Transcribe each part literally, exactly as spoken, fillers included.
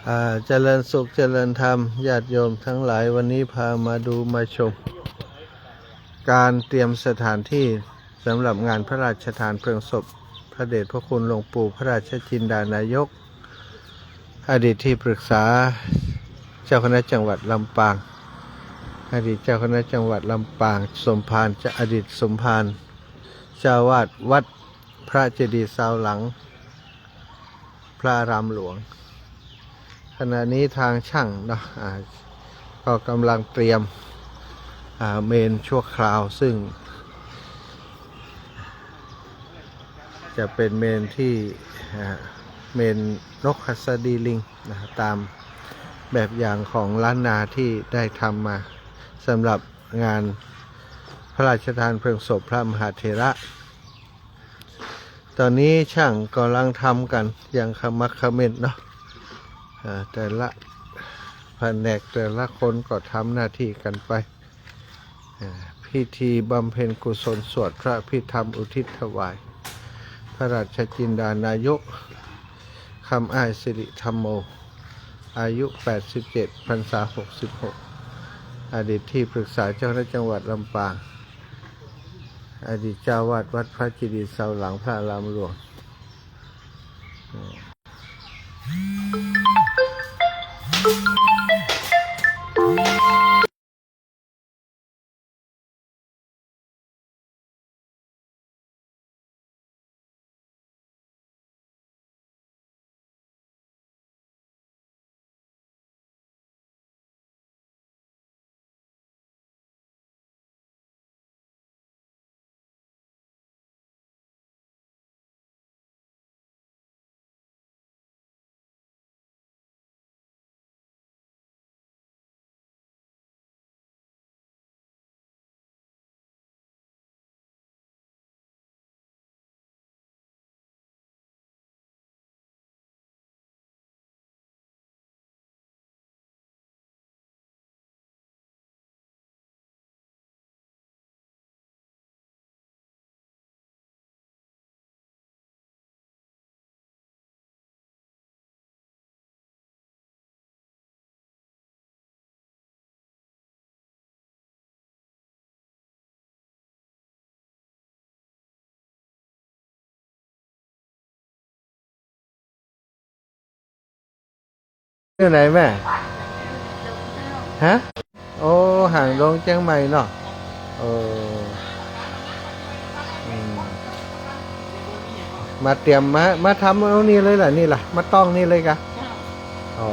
อ่า เจริญสุขเจริญธรรม ญาติโยมทั้งหลาย วันนี้พามาดูมาชม การเตรียมสถานที่สำหรับงานพระราชทานเพลิงศพพระเดชพระคุณหลวงปู่พระราชจินดานายก อดีตที่ปรึกษาเจ้าคณะจังหวัดลำปาง อดีตเจ้าคณะจังหวัดลำปาง สมภาร จะอดีตสมภารเจ้าอาวาสวัดพระเจดีย์ซาวหลัง พระอารามหลวง ขณะนี้ทางช่างเนาะ อ่า ก็กำลังเตรียม อ่า เมนชั่วคราว ซึ่ง จะเป็นเมนที่ อ่า เมนนกหัสดีลิงนะ ตามแบบอย่างของล้านนาที่ได้ทำมาสำหรับงานพระราชทานเพลิงศพพระมหาเถระ ตอนนี้ช่างกำลังทำกันอย่างขมักเขม้นเนาะ อ่า แต่ละแผนกแต่ละคนก็ทำหน้าที่กันไป อ่า พิธีบำเพ็ญกุศลสวดพระอภิธรรมอุทิศถวาย พระราชจินดานายก คำอ้ายสิริธัมโม อายุแปดสิบเจ็ด พรรษาหกสิบหก อดีตที่ปรึกษาเจ้าคณะจังหวัดลำปาง อดีตเจ้าอาวาสวัดพระเจดีย์ซาวหลังพระอารามหลวง อยู่ไหนแม่ ฮะ โอ้ หางดงเจียงใหม่เนาะ เออ อืม มาเตรียมมา มาทำเอานี่เลยล่ะ นี่ล่ะ มาต้องนี่เลยกะ อ๋อ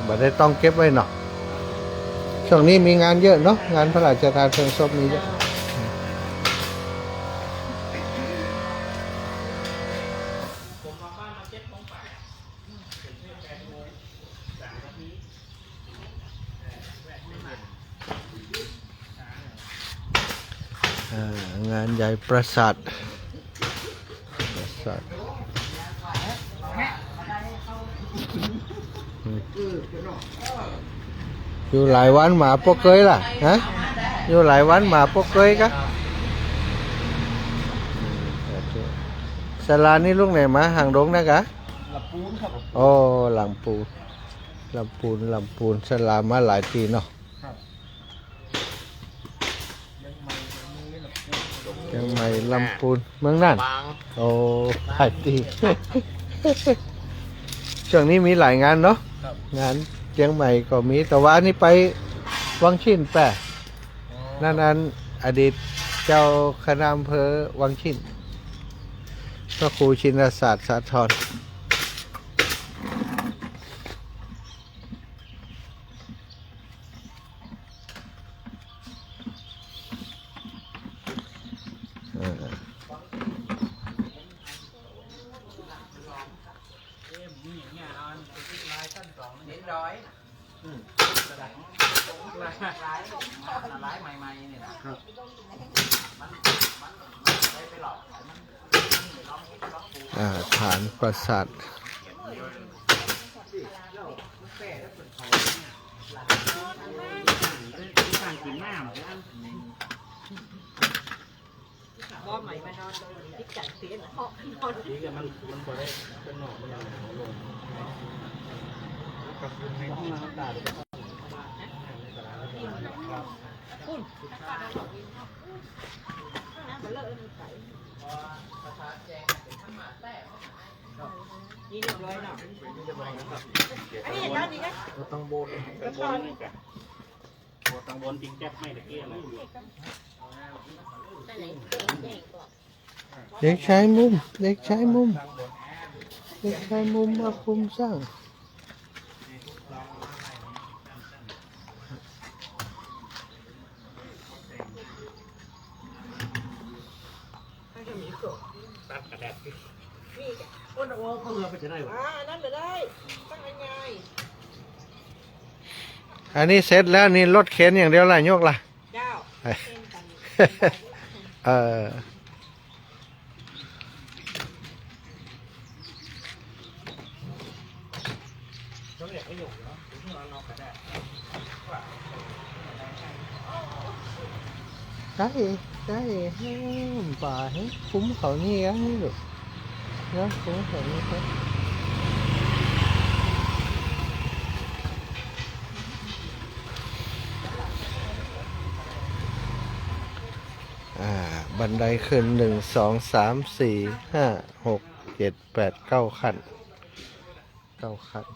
บ่ได้ต้องเก็บไว้เนาะ ช่วงนี้มีงานเยอะเนาะ งานพระราชทานเพลิงศพมีเยอะ อ่า งานใหญ่ปราสาท ปราสาท อยู่หลายวันมาปกเกยล่ะ ฮะ อยู่หลายวันมาปกเกยกะ ศาลานี่ลุงไหนมา หางดงนะกะ ลำปูนครับ โอ้ ลำปูน ลำปูน ลำปูน ศาลามาหลายปี๋เนาะ ครับ เจียงใหม่ ลำปูน เมืองน่าน โอ้ หลายปี๋ ช่วงนี้มีหลายงานเนาะ ครับ งานเจียงใหม่ก็มี แต่ว่าอันนี้ไปวังชิ้นแปะ อ๋อ นั่นอันอดีตเจ้าคณะอำเภอวังชิ้น พระครูชินศาสตร์สาธร เออ อ่า ฐานปราสาท บ่ใหม่มานอนเลย ติ๊กจั่งเสียง เพราะนอน นี่ก็มัน มันบ่ได้เป็นหนอง มันยังหนองลง กับ นี่เรียบร้อยเนาะ อันนี้ด้านนี้นะ ต้องบน ต้องบน ต้องบนปิงแก๊บไม่ตะกี้นะ เด็กชายมุม เด็กชายมุม เด็กชายมุมมาคุมสร้าง อันนี้เสร็จแล้วนี่ รถเข็นอย่างเดียวละ ยกละ เจ้า เออ ได้ ได้ อืม ป่าให้คุ้มเขานี่กันลูก นะ คุ้มเขานี่ครับ อ่า บันไดขึ้น หนึ่ง สอง สาม สี่ ห้า หก เจ็ด แปด เก้าขั้น เก้าขั้น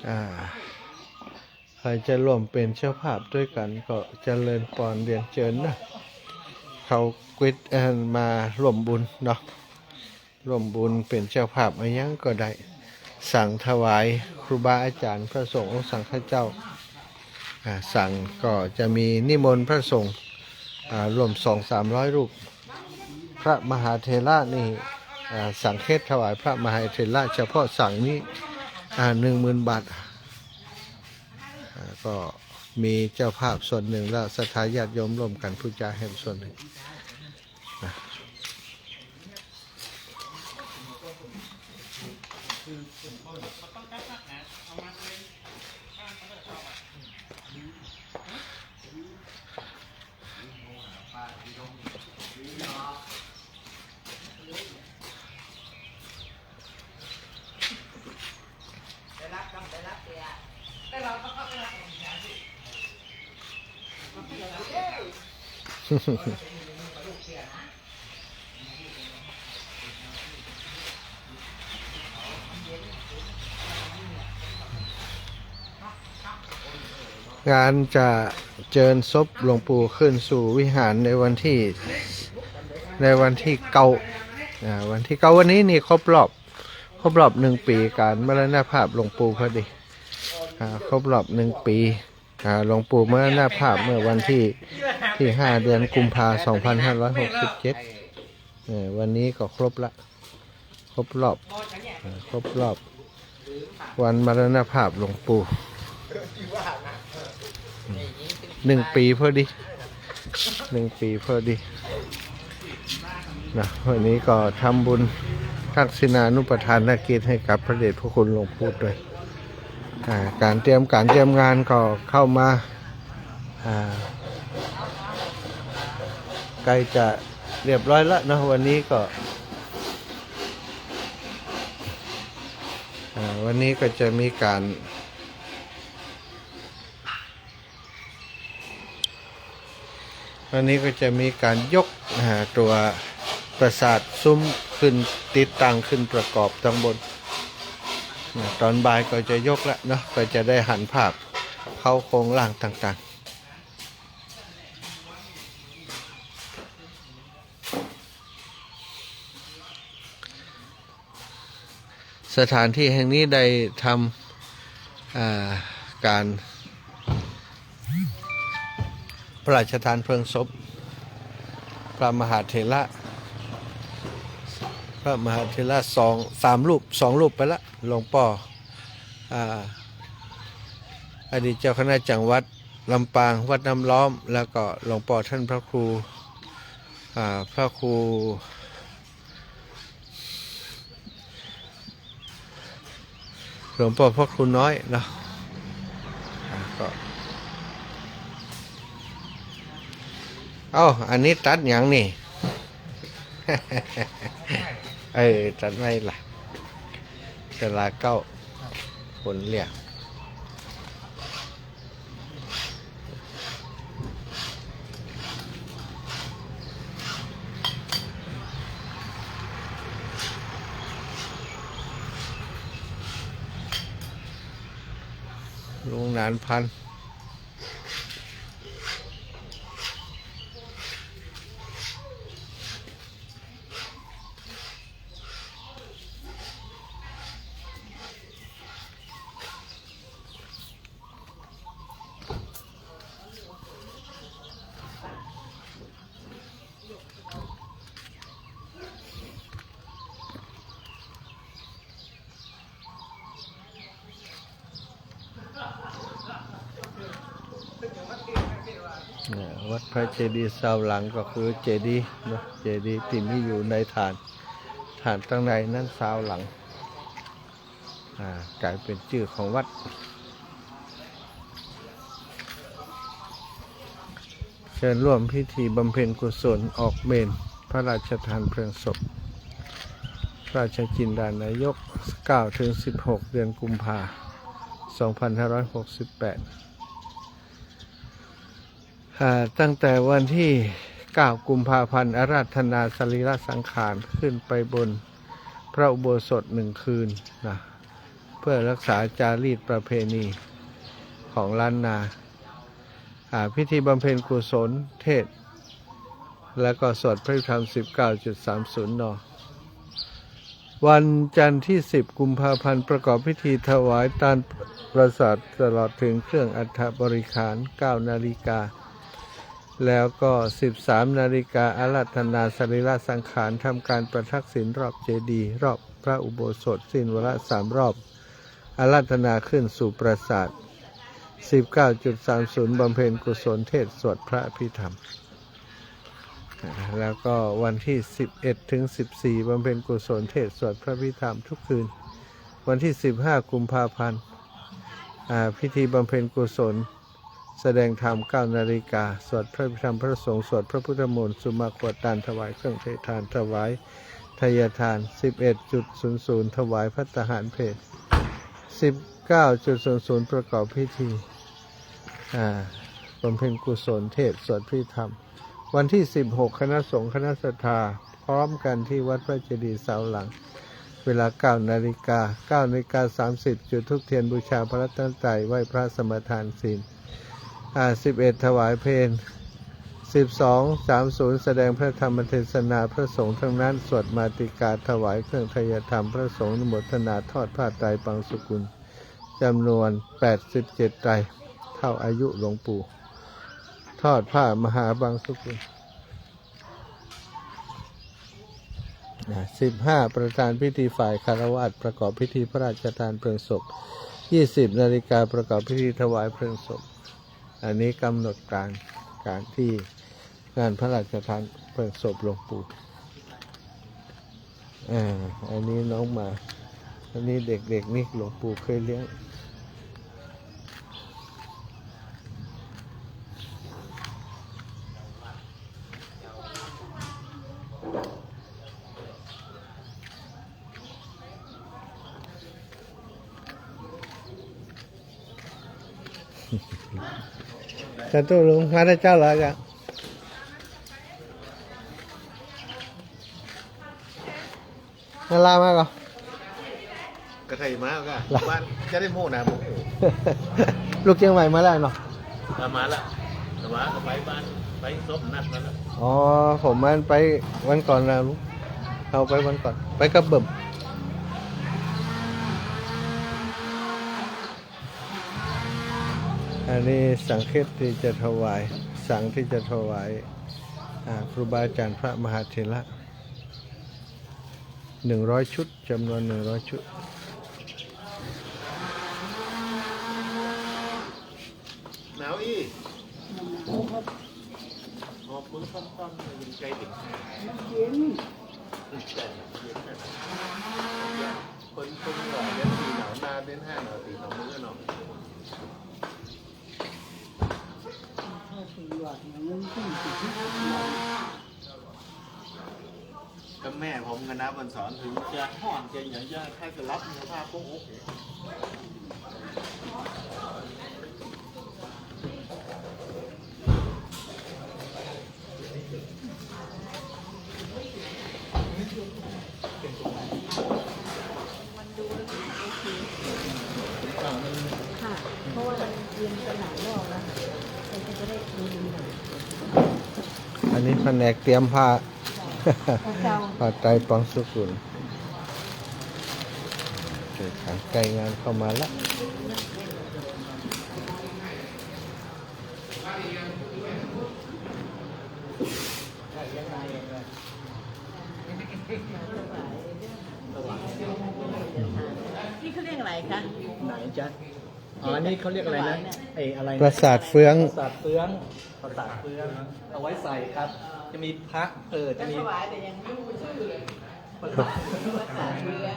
อ่า ใผจะร่วมเป๋นเจ้าภาพตวยกั๋นก็เจริญปอนเรียนเจิญนะ เขากวิต เอ่อ มาร่วมบุญเนาะ ร่วมบุญเป๋นเจ้าภาพอะหยังก็ได้ สังถวายครูบาอาจ๋ารย์พระสงฆ์องค์สังฆเจ้า อ่า สังก็จะมีนิมนต์พระสงฆ์ อ่า ร่วมสองสามร้อยรูป พระมหาเถระนี่ อ่า สังฆเทศน์ถวายพระมหาเถระเฉพาะสังนี้ อ่า หนึ่งหมื่นบาท อ่า ก็มีเจ้าภาพส่วนหนึ่ง แล้วศรัทธาญาติโยมร่วมกั๋นปู๋จาแหมส่วนหนึ่งนะ งานจะเจิญศพหลวงปู่ขึ้นสู่วิหารในวันตี้ ในวันตี้เก้า อ่า วันตี้เก้า วันนี้นี่ครบรอบ ครบรอบหนึ่งปี๋ก๋านมรณภาพหลวงปู่พอดี อ่า ครบรอบหนึ่งปี๋ อ่า หลวงปู่มรณภาพเมื่อวันตี้ ตี้ห้า เดือนกุมภา สองพันห้าร้อยหกสิบเจ็ด เออ วันนี้ก็ครบละ ครบรอบ เออ ครบรอบวันมรณภาพหลวงปู่ หนึ่งปี๋พอดี หนึ่งปี๋พอดีนะ วันนี้ก็ทำบุญทักษิณานุปทานกิจให้กับพระเดชพระคุณหลวงปู่ตวย อ่า ก๋านเตรียมก๋านเตรียมงานก็เข้ามา อ่า ใก้จะเรียบร้อยละเนาะ วันนี้ก็ อ่า วันนี้ก็จะมีก๋าน วันนี้ก็จะมีก๋านยก อ่า ตั๋วปราสาทซุมขึ้น ติดตั้งขึ้นประกอบตังบนนะ ต๋อนบ่ายก็จะยกละเนาะ ก็จะได้หันภาพเข้าโครงร่างต่างๆ สถานที่แห่งนี้ได้ทำ อ่า ก๋านพระราชทานเพลิงศพพระมหาเถระ พระมหาเถระสอง สามรูป สองรูปไปละ หลวงป้อ อ่า อดีตเจ้าคณะจังหวัดลำปาง วัดน้ำล้อม แล้วก็หลวงป้อท่านพระครู อ่า พระครู หลวงป้อพระครูน้อยเนาะ อ่า ก็ เอ้า อันนี้ตัดหยังนี่ เออ ตัดไม้ละ ศาลาเก้า คนเรียก ลุงหนานพันธุ์ เนี่ย วัดพระเจดีย์ซาวหลังก็คือเจดีย์เนาะ เจดีย์ตี้มีอยู่ในฐาน ฐานตังในนั้นซาวหลัง อ่า ก๋ายเป๋นจื้อของวัด เชิญร่วมพิธีบำเพ็ญกุศลออกเมรุ พระราชทานเพลิงศพ ราชจินดานายก เก้าถึงสิบหก เดือนกุมภา สองพันห้าร้อยหกสิบแปด อ่า ตั้งแต่วันที่เก้ากุมภาพันธ์ อาราธนาสรีระสังขาร ขึ้นไปบนพระอุโบสถหนึ่งคืนนะ เพื่อรักษาจารีตประเพณีของล้านนา อ่า พิธีบำเพ็ญกุศล เทศน์ แล้วก็สวดพระอภิธรรม สิบเก้าจุดสามศูนย์ น. วันจันทร์ที่สิบกุมภาพันธ์ ประกอบพิธีถวายตานประสาทตลอดถึงเครื่องอัฐบริขาร เก้านาฬิกา แล้วก็ สิบสามนาฬิกา อาราธนาสรีระสังขาร ทำการประทักษิณรอบเจดีย์ รอบพระอุโบสถ สิ้นวาระสามรอบ อาราธนาขึ้นสู่ปราสาท สิบเก้าจุดสามศูนย์ บำเพ็ญกุศล เทศน์ สวดพระอภิธรรม อ่า แล้วก็วันที่สิบเอ็ดถึงสิบสี่ บำเพ็ญกุศล เทศน์ สวดพระอภิธรรมทุกคืน วันที่สิบห้ากุมภาพันธ์ อ่า พิธีบำเพ็ญกุศล แสดงธรรม เก้านาฬิกา สวดพระอภิธรรมพระสงฆ์ สวดพระพุทธมนต์ สุมาครัวตาน ถวายเครื่องไทยทาน ถวายไทยทาน สิบเอ็ดจุดศูนย์ศูนย์ ถวายภัตตาหารเพล สิบเก้าจุดศูนย์ศูนย์ ประกอบพิธี อ่า บำเพ็ญกุศล เทศน์ สวดพระอภิธรรม วันที่สิบหก คณะสงฆ์คณะศรัทธา พร้อมกันที่วัดพระเจดีย์ซาวหลัง เวลา เก้านาฬิกา เก้านาฬิกาสามสิบ จุดธูปเทียนบูชาพระรัตนตรัย ไหว้พระสมาทานศีล อ่า สิบเอ็ด ถวายเพล สิบสองสามศูนย์ แสดงพระธรรมเทศนา พระสงฆ์ทั้งนั้น สวดมาติกา ถวายเครื่องไทยธรรม พระสงฆ์อนุโมทนา ทอดผ้าไตรบังสุกุล จำนวน แปดสิบเจ็ด ไตร เท่าอายุหลวงปู่ ทอดผ้ามหาบังสุกุล นะ สิบห้า ประธานพิธีฝ่ายฆราวาส ประกอบพิธีพระราชทานเพลิงศพ ยี่สิบนาฬิกา ประกอบพิธีถวายเพลิงศพ อันนี้กำหนดการ การที่งานพระราชทานเพลิงศพหลวงปู่ อ่า อันนี้น้องหมา อันนี้เด็กๆ นี่หลวงปู่เคยเลี้ยง สาธุลุง มาแต่เจ๊าเหรอจ๊ะ นารามาก่อ ก็ใครมาก็ เหรอ บ้านจะได้โม่นะ โม่ ลูกเจียงใหม่มาแล้วเนาะ เอามาละ แต่ว่าก็ไปบ้าน ไปศพนัดมาละ อ๋อ ผมมันไปวันก่อนนะลุง เอาไปวันก่อน ไปกับเบิ่ม อันนี้สังฆที่จะถวาย สังที่จะถวาย อ่า ครูบาอาจารย์พระมหาเถระ หนึ่งร้อยชุด จำนวนหนึ่งร้อยชุด หนาวอี้ หอบมือต้อนๆ มันยังใกล้ถึง เย็น คน คนหล่อเล่นสีหนาวหน้าเล่นห้าหนาวสีหนาวมือเนาะ ถ้าสี่หยอดเนี่ย เงินขึ้นสิบหยอด ก็แม่ผมก็นับวันสอน ถึงจะฮ้อนจะหยังจะใครจะรับเนื้อผ้าโป๊ะอก มันดูแล้วมันโอเค ค่ะ เพราะว่ามันเรียนสนามนอกแล้วค่ะ มันก็จะได้ดูดีหน่อย อันนี้แผนกเตรียมผ้า ผ้าไตร ผ้าไตรปองสกุล โอเคครับ ใกล้งานเข้ามาละ นี่เขาเรียกอะไรคะ ไหนจ๊ะ อ๋อ นี่เขาเรียกอะไรนะ ไอ้อะไรนะ ปราสาทเฟือง ปราสาทเฟือง ปราสาทเฟือง เอาไว้ใส่ครับ จะมีพระ เออ จะมี ถวายแต่ยังไม่รู้ชื่อเลย ปราสาทเฟือง ปราสาทเฟือง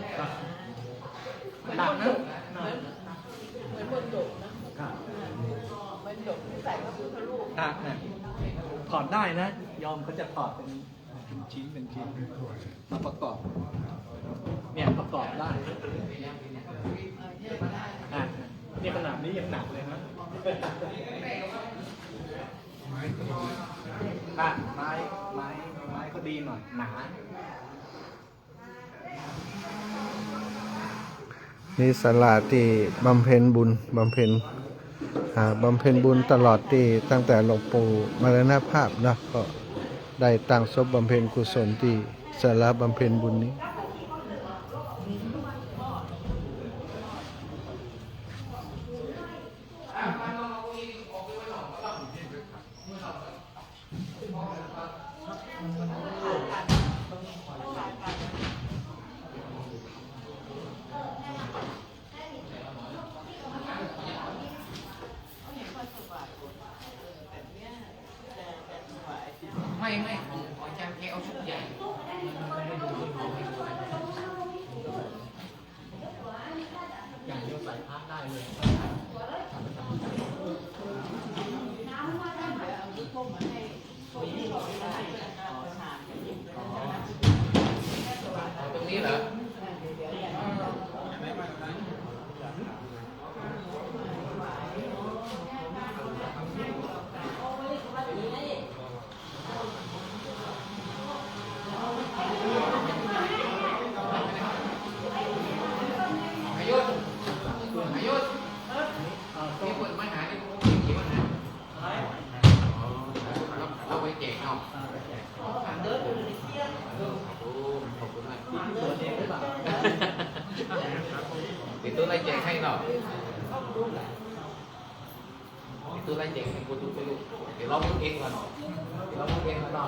หนักนะ เหมือน เหมือนมณฑปนะ ครับ มณฑปที่ใส่พระพุทธรูป หนักนะ ถอดได้นะ โยมเขาจะถอดเป็น เป็นชิ้นเป็นชิ้น มาประกอบ เนี่ย ประกอบได้ อ่ะ เนี่ย ขนาดนี้ยังหนักเลยนะ อ่ะ ไม้ ไม้ ไม้ก็ดีหน่อย หนา นี่ศาลาตี้บำเพ็ญบุญ บำเพ็ญ อ่า บำเพ็ญบุญตลอดตี้ ตั้งแต่หลวงปู่มรณภาพเนาะ ก็ได้ตั้งศพบำเพ็ญกุศลตี้ศาลาบำเพ็ญบุญนี้ ไม่ ไม่ ของ ของอาจารย์แกเอาชุดใหญ่ อย่างเดียวใส่พระได้เลย ตรงนี้เหรอ อายุ อายุ นี่เปิดไม้หานี่ ผมมีกี่วันนะ อ๋อ แล้ว แล้วไปแจกเอา โอ้ ขอบคุณมาก เดี๋ยวตัวไล่แจกให้เนาะ ไอ้ตู้ไล่แจกนี่กูดูไปลูก เดี๋ยวร้องเพลงก่อน เดี๋ยวร้องเพลงก่อนเนาะ